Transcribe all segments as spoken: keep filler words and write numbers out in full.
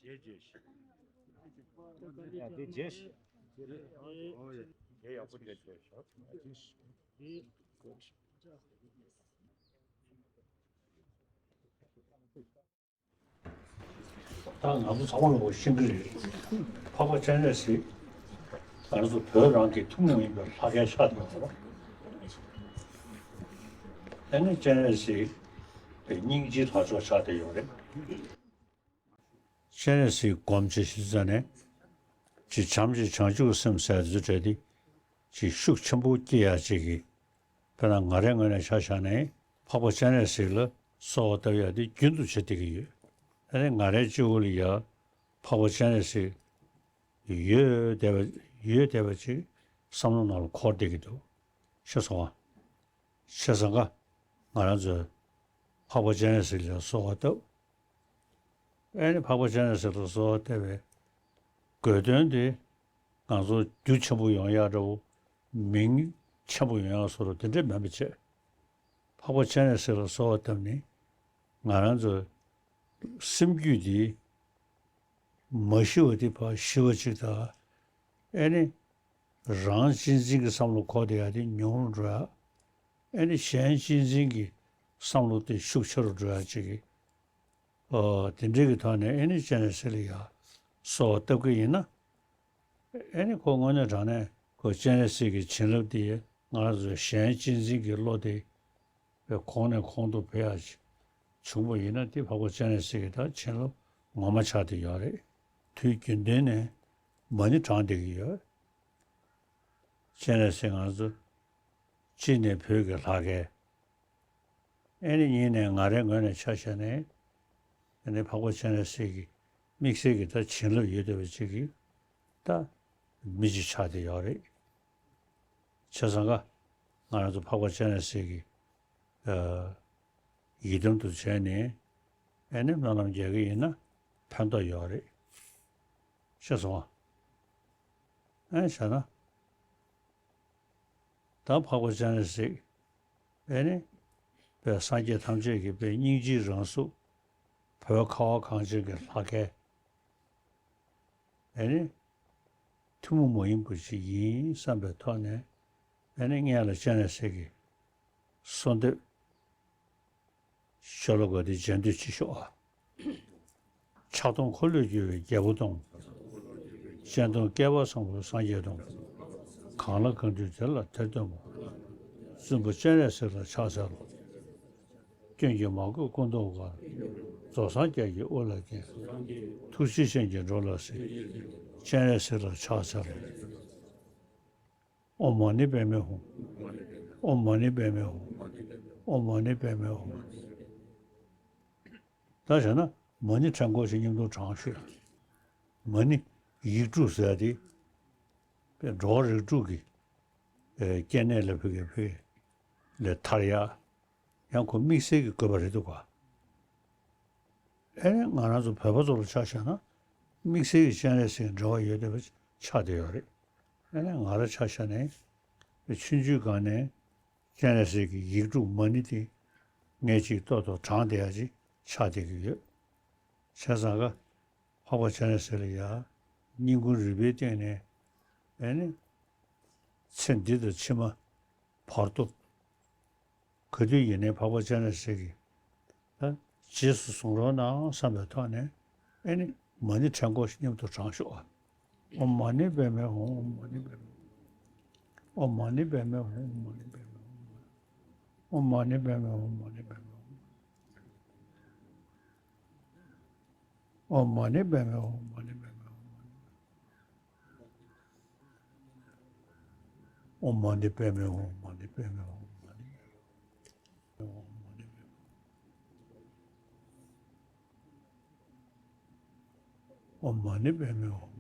ཞེས་བརྗོད་ཤིག་ཡ་དེ་བརྗོད་ཤིག་ཨོ་ཡ། དེ་ཡག་པོ་བརྗོད་བརྗོད་ཤོག་ད་ང་ཚོ་ཚང་མ་ལོག་ཤེས་ཀྱི་རེད། འཕགས་པ་སྤྱན་རས་གཟིགས་ང་ཚོ་བོད་རང་གི་ཐུན་མོང་མ་ཡིན་པའི་ལྷ་སྐལ་ཆགས་བསྡད་ཡོད་རེད། ཨ་ནི་སྤྱན་རས་གཟིགས་སྙིང་རྗེའི་ལྷ་མཆོག་ཆགས་བསྡད་ཡོད་རེད། སྤྱན་རས་གཟིགས་སྒོམ་བྱེད་ཤེས་ཙང་ནས་ཅིག་བྱམས་ཤིང་བྱང་ཆུབ་སེམས་ཟེར་དུས་བྲལ་ཏེ་ཅིག་ཤུགས་ཆེན་པོ་སྐྱེ་ཡག་ཅིག་གི། དཔེར་ན་ང་རའི་ངོས་ནས་ཆ་བཞག་ནས་འཕགས་པ་སྤྱན་རས་གཟིགས་ལ་གསོལ་བ་བཏབ་ཡག་དེ་རྒྱུན་དུ་བྱེད་བསྡད་ཀྱི་ཡོད། ཨ་ནི་ང་རའི་སྤྱི་བོ་ལ་ཡ་འཕགས་པ་སྤྱན་རས་གཟིགས་ཡོད་བསྡད་པ་ཡོད་བསྡད་པ་ཅིག་བསམ་བློ་ནང་ལ་འཁོར་བསྡད་ཀྱི་འདུག་ཤེས་སོང་ང་། བྱས་ཙང་ཀ་ང་རང་ཚོས་འཕགས་པ་སྤྱན་རས་གཟིགས་ལ་གསོལ་བ་བཏབ། ཨེ་ནི་འཕགས་པ་སྤྱན་རས་གཟིགས་ལ་གསོལ་བ་བཏབ་པའི་དགོས་དོན་དེ་ང་ཚོ་རྒྱུ་ཆེན་པོ་ཡོང་ཡག་འདྲ་བོ། མིང་ཆེན་པོ་ཡོང་ཡག་བཟོ་འདྲ་དེ་འདྲ་མིན་པ་བྱས། འཕགས་པ་སྤྱན་རས་གཟིགས་ལ་གསོལ་བ་བཏབ་ནི་ང་རང་ཚོའི་སེམས་རྒྱུད་འདི་མ་ཤི་བ་དེ་ཕར་ཤི་བ་ཅིག་དང་། ཨེ་ནི་རང་གཅེས་འཛིན་གྱི་བསམ་བློ་འཁོར་བསྡད་ཡག་དེ་ཉུང་རུ་འགྲོ་ཡག་ཨེ་ནི་གཞན་གཅེས་འཛིན་གྱི་བསམ་བློ་དེ་ཤུགས་ཆེ་རུ་འགྲོ་ཡག་ཅིག་གི། ཨོ། དེ་འདྲའི་གི་ཐོག་ནས་ཨེ་ནི་སྤྱན་རས་གཟིགས་ལ་ཡ་གསོལ་བ་བཏབ་ཀྱི་ཡིན་ན། ཨེ་ནི་ཁོ་དངོས་གནས་དྲང་གནས་ཁོ་སྤྱན་རས་གཟིགས་ཀྱི་བྱིན་རླབས་དེ་ང་རང་ཚོའི་གཞན་གཅེས་འཛིན་གྱི་བློ་དེ་བས་གོང་ནས་གོང་དུ་འཕེལ་ཡག་ཅིག་བྱུང་པ་ཡིན་ན། དེ་འཕགས་པ་སྤྱན་རས་གཟིགས་ཀྱི་ད་བྱིན་རླབས་ངོ་མ་ཆགས་བསྡད་ཡོད་རེད། དུས་རྒྱུན་ལྡན་ནས་མ་ཎི་བགྲངས་བསྡད་ཀྱི་ཡོད། སྤྱན་རས་གཟིགས་ང་ཚོ་གཅིག་ནས་བོད་ཀྱི་ལྷ་སྐལ། ཨེ་ནི་གཉིས་ནས་ང་རའི་ངོས་ནས་ཆ་བཞག་ནས་ཨེ་ནི་འཕགས་པ་སྤྱན་རས་གཟིགས་ཀྱི་དམིགས་བསལ་གྱི་ད་བྱིན་རླབས་ཡོད་བསྡད་པ་ཅིག་གི་ད་མི་ཅིག་ཆགས་བསྡད་ཡོད་རེད། བྱས་ཙང་ཀ་ང་རང་ཚོ་འཕགས་པ་སྤྱན་རས་གཟིགས་ཀྱི་ཨ་ཡི་དམ་དུ་བྱས་ནས་ཨེ་ནི་སྨོན་ལམ་རྒྱག་གི་ཡིན་ན་ཕན་ཐོགས་ཡོད་རེད། ཤེས་སོང་ང་། ཨེ་བྱས་ན། ད་འཕགས་པ་སྤྱན་རས་གཟིགས་ཨེ་ནི་དཔེ་སངས་རྒྱས་ཐམས་ཅད་ཀྱི་དཔེ་སྙིང་རྗེའི་རང་གཟུགས། བོད་ཁ་བ་གངས་ཅན་གྱི་ལྷ་སྐལ་ཨེ་ནི་ཐུན་མོང་མ་ཡིན་པ་ཞིག་ཡིན་བསམ་པའི་ཐོག་ནས་ཨེ་ནི་སྔོན་ལ་སྤྱན་རས་གཟིགས་ཀྱི་གསོལ་འདེབས། ཤོ་ལོ་ཀ་འདི་མཇལ་འདོད་ཆེ་ཤོས་ཨ། ཕྱག་སྟོང་འཁོར་ལོས་སྒྱུར་བའི་རྒྱལ་པོ་སྟོང་། སྤྱན་སྟོང་བསྐལ་པ་བཟང་པོའི་སངས་རྒྱས་སྟོང་། གང་ལ་གང་འདུལ་དེ་ལ་དེར་སྟོན་པ། བཙུན་པ་སྤྱན་རས་གཟིགས་ལ་ཕྱག་འཚལ་ལོ། སྐྱོན་གྱིས་མ་གོས་སྐུ་མདོག་དཀར། རྫོགས་སངས་རྒྱས་ཀྱི་དབུ་ལ་བརྒྱན། ཐུགས་རྗེ་ཅན་གྱིས་འགྲོ་ལ་གཟིགས། སྤྱན་རས་གཟིགས་ལ་ཕྱག་འཚལ་ལོ། ཨོཾ་མ་ཎི་པདྨེ་ཧཱུྃ། ཨོཾ་མ་ཎི་པདྨེ་ཧཱུྃ། ཨོཾ་མ་ཎི་པདྨེ་ཧཱུྃ། ད་བྱས་ན་མ་ཎི་ཕྲེང་སྐོར་ཞིག་མཉམ་དུ་བགྲངས་ཤོག་མ་ཎི་ཡིག་དྲུག་ཟེར་ཡ་དེ་དཔེ་འགྲོ་བ་རིགས་དྲུག་གི་ཨེ་སྐྱེ་གནས་ལ་ཕུལ་གྱི་ཕུལ་ལས་ཐར་ཡ། ཡང་ཁོ་དམིགས་བསལ་གྱི་དགོས་པ་རེད་འདུག་ག་ཨེ་ནས་ང་རང་ཚོ་བོད་པ་ཚོ་ལ་ཆ་བཞག་ན་དམིགས་བསལ་གྱི་སྤྱན་རས་གཟིགས་འབྲེལ་བ་ཡོད་བསྡད་པ་ཆགས་བསྡད་ཡོད་རེད། ཨེ་ནས་ང་རང་ཆ་བཞག་ནས་ཆུང་ཆུང་སྒང་ནས་སྤྱན་རས་གཟིགས་ཀྱི་ཡིག་དྲུག་མ་ཎི་དེ་ངས་ཅིག་ཏོག་ཏོག་བགྲངས་བསྡད་ཡ་ཅིག་ཆགས་བསྡད་ཀྱི་ཡོད། བྱས་ཙང་ཀ་འཕགས་པ་སྤྱན་རས་གཟིགས་ལ་ཡ་སྙིང་ཁུང་རུས་པའི་གཏིང་ནས་ཨེ་ནས་ཚེ་འདི་དང་ཕྱི་མ་བར་དོ། ག་དུས་ཡིན་ནའི་འཕགས་པ་སྤྱན་རས་གཟིགས་ཀྱི་ད་རྗེས་སུ་བཟུང་རོགས་གནང་བསམ་པའི་ཐོག་ནས་ཨེ་ནི་མ་ཎི་ཕྲེང་སྐོར་ཞིག་མཉམ་དུ་བགྲངས་ཤོག་ཨ། ཨོཾ་མ་ཎི་པདྨེ་ཧཱུྃ། ཨོཾ་མ་ཎི་པདྨེ་ཧཱུྃ། ཨོཾ་མ་ཎི་པདྨེ་ཧཱུྃ། ཨོཾ་མ་ཎི་པདྨེ་ཧཱུྃ། ཨོཾ་མ་ཎི་པདྨེ་ཧཱུྃ། ཨོཾ་མ་ཎི་པདྨེ་ཧཱུྃ། ཨོཾ་མ་ཎི་པདྨེ་ཧཱུྃ། ཨོཾ་མ་ཎི་པདྨེ་ཧཱུྃ། ཨོཾ་མ་ཎི་པདྨེ་ཧཱུྃ། ཨོཾ་མ་ཎི་པདྨེ་ཧཱུྃ།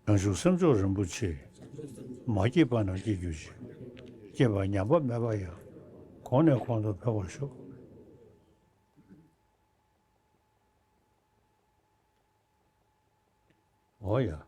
བྱང་ཆུབ་སེམས་མཆོག་རིན་པོ་ཆེ། མ་སྐྱེས་པ་རྣམས་སྐྱེ་གྱུར་ཅིག། སྐྱེས་པ་ཉམས་པ་མེད་པ་ཡང་། གོང་ནས་གོང་དུ་འཕེལ་བར་ཤོག། འོ་ཡ།